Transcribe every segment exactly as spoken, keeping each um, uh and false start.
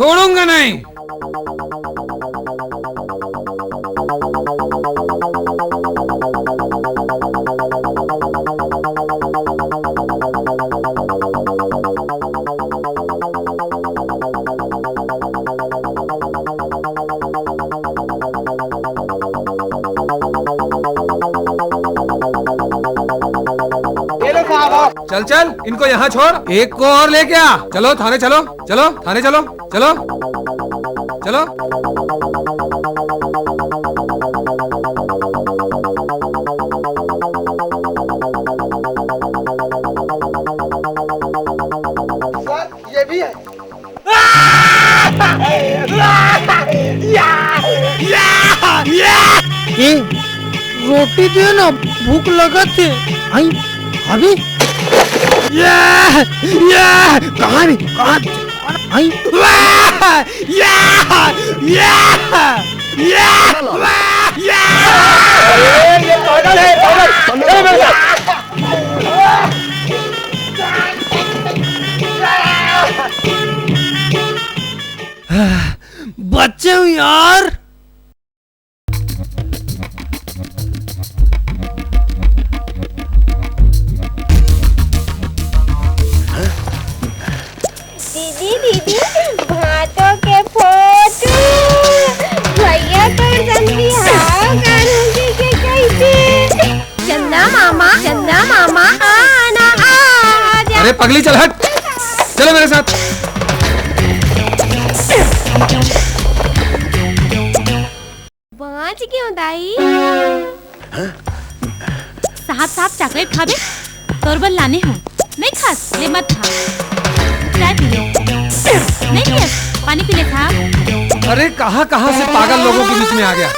छोड़ूंगा नहीं। चल चल, इनको यहाँ छोड़, एक को और लेके आ। चलो थाने चलो, चलो थाने चलो, चलो, चलो। सर, ये भी है। ए, रोटी दे ना, भूख लगत हे। आई, अभी? या, या, कहाँ भी, कहाँ भी? आई, वाह, या, या, या, वाह, या। ये पागल है, पागल। चलो मेरे साथ। बचे हूँ यार। दीदी, दीदी, भांटो के फोटो, भैया तोर संग बिहाव करहूं कहिके कहिथे। चंदा मामा, चंदा मामा, आना, आ जा। अरे पगली, चल हट, चलो मेरे साथ। बांच गेंव दाई। साहब, साहब, चॉकलेट खाबे? तोर बर लाने हंव। नहीं खास, ले मत खा। चाय पी ले। नहीं पियस, पानी पी ले साहब। अरे, कहाँ-कहाँ से पागल लोगों के बीच में आ गया।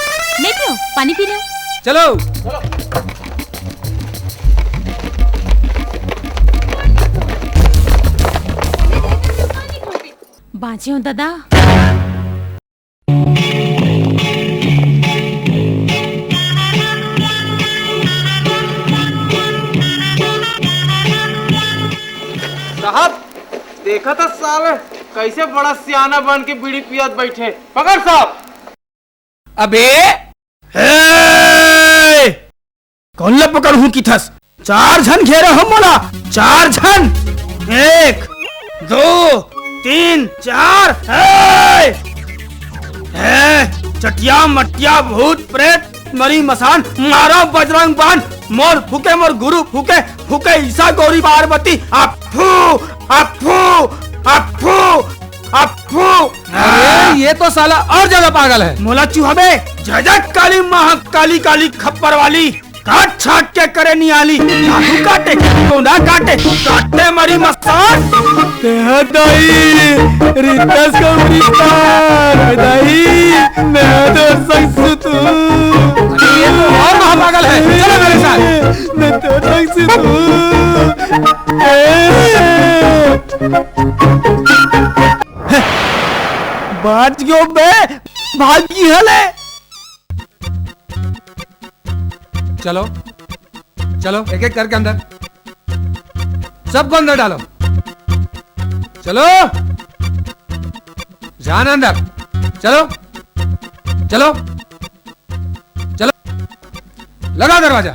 नहीं पियो, पानी पी ले। चलो। बांचे हंव दादा। साहब, देखा था साले, कैसे बड़ा सियाना बन के बीड़ी पियत बैठे। पकड़ साहब। अबे, ए! कौन ला पकड़हूं किथस? चार झन घेरे हो मोला, चार झन। एक, दो, तीन, चार। हे! हे! चटिया मटिया भूत प्रेत मरी मसान, मारो बजरंग बान, मोर फूके मोर गुरु फूके, फूके ईसा गौरी पार्वती, अफू, अफू, अफू, अफू। अरे, ये तो साला और ज्यादा पागल है। मोला चुहाबे, जय जय काली महाकाली काली खप्पर वाली। काट छाट के करे नियाली, झाड़ू काटे, कोंदा काटे, काटे मरी मसान। तेहा दाई, रितस का रिश्ता, दाई, मैं तो संग सुतू। ये तो और महापागल है, चलो मेरे साथ। मैं तो संग सुतू। ए! बांच गेंव बे, भागी हले। चलो, चलो, एक एक करके अंदर। सबको अंदर डालो। चलो, जाना अंदर। चलो, चलो, चलो, लगा दरवाजा।